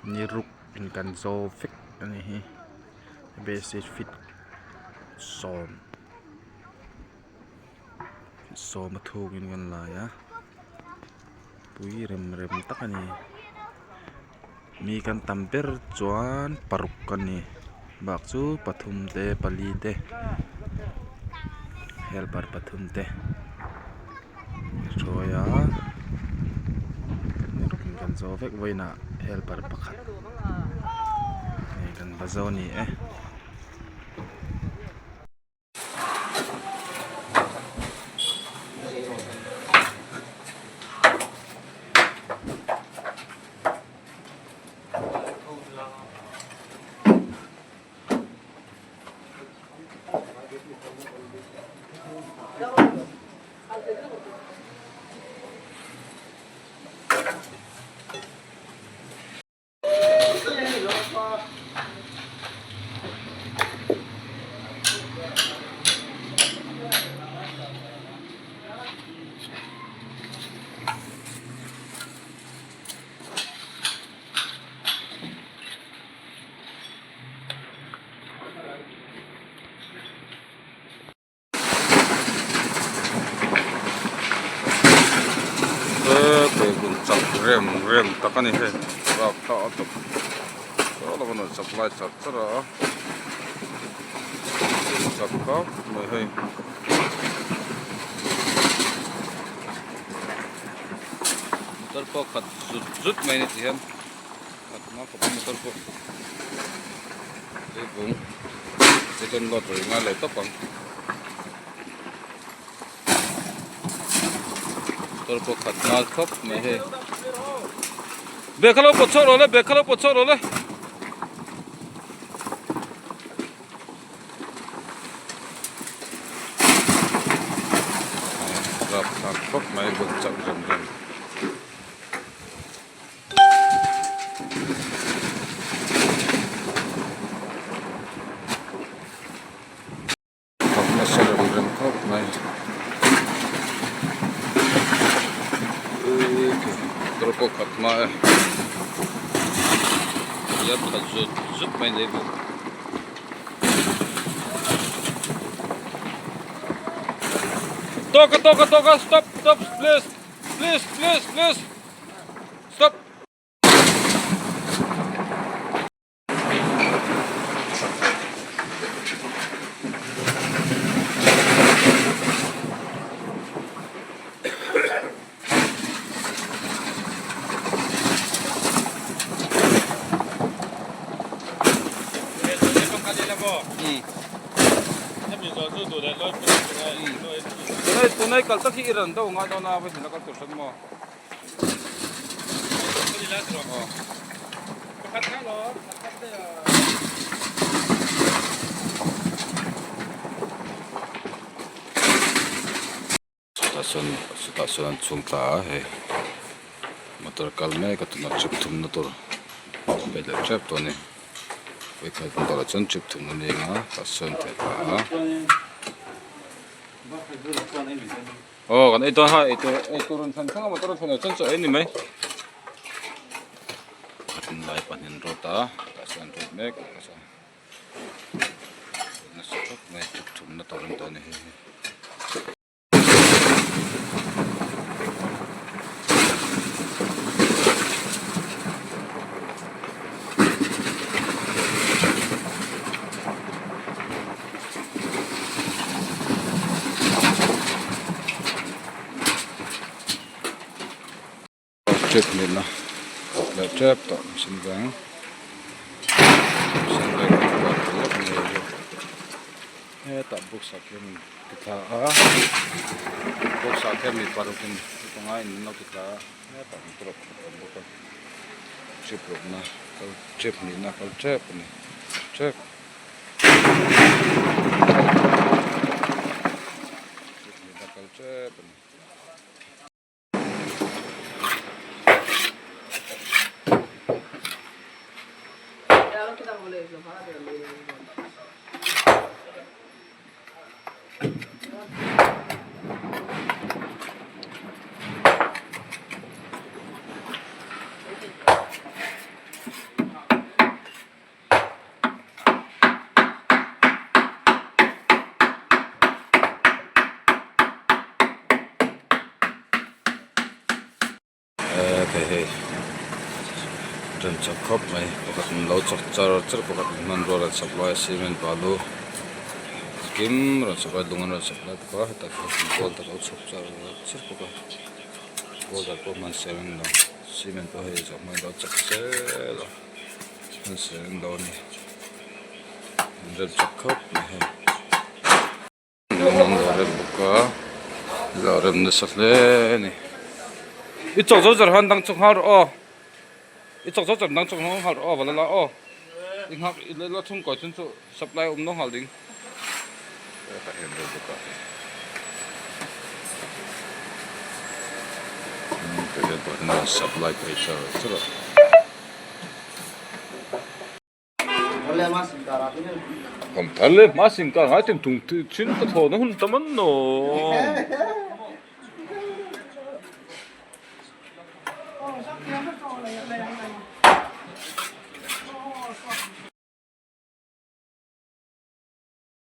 Ni ruk in kan zo vek a ni hi basic fit sawm sawm a thuk in kan lai a pui rem rem tak a ni mi kan tam ber chuan paruk a ni bak chu pathum te pali te helper pathum te a hruai a kan zo vek vawiinah helper pakhat hei kan va zo a ni e. Chak rem rem tak a ni hei rapthlak a tawp saw lawk a rawn supply char char a chak khawp mai hei. Motor pawh khat zut zut mai a ni tihian khat hma khawp a motor pawh leivung te chuan load reng ngai lo tawp ang motor pawh khat nghal khawp mai hei bag kha lo pawt chhuak rawh le bag kha lo pawt chhuak rawh le. Rapthlak khawp mai bawlh chauh rem rem. Thawk nasa rem rem khawp mai. Motor pawh khat hma e. Riat khat zut zut mai nei bawk. Tawk a tawk a tawk a stop stop please please please please stop. Tunai kal tak hi i ran deuh ngai dawn a vawiin a kal tur hran maw? Chutah sawn chutah sawn an chhung thla a hei motor kal mek a tunah trip thum na tur a pe leh tep tawh a ni vawikhat motor ah chuan trip thum na ni ang a tah sawn theih phah a. Aw kan ei dawn ha ei tur ei tur an thlan thleng a motor a thlen ah chuan chaw ei a ni mai pakhatin lai pahnih an rawt a tah sawn an rawt mek a nasa khawp mai trip thum na tur an tawh a ni hei hi. Trip nihna leh tep tawh mihring veng mihring veng hetah box ah khian ti thla a box ah khian mi paruk in mi panga in an lo ti thla a hetah motor a awm bawk a trip rawhna kal trip nihna kal tep a ni tep. Trip nihna kal tep a ni. Eee hei rem chak khawp mai pakhat in lo chawk char char pakhat in hmanrua rawn supply a cement balu kim rawn supply lung an rawn supply bawk a hetah hian boulder lo chhawp char char bawk a boulder pawh hman ser an ni lo cement pawh hei zawh hma in lo chak zel a hman ser an ni lo a ni an rem chak khawp mai hei. Lung an lo rem bawk a lo rem nasa hle a ni i chawk zo zar han dang chawk nghal rawh aw i chawk zo zar dang chawk nghal rawh aw va la la aw i nghak i la chhung kawi chun chu supply awm lo nghal ding tah hian rem bawk a tah hian pawh hian supply phei char char a. Thar leh hma sing kar ngai tin tung thin ka thaw na hun tam an nawm.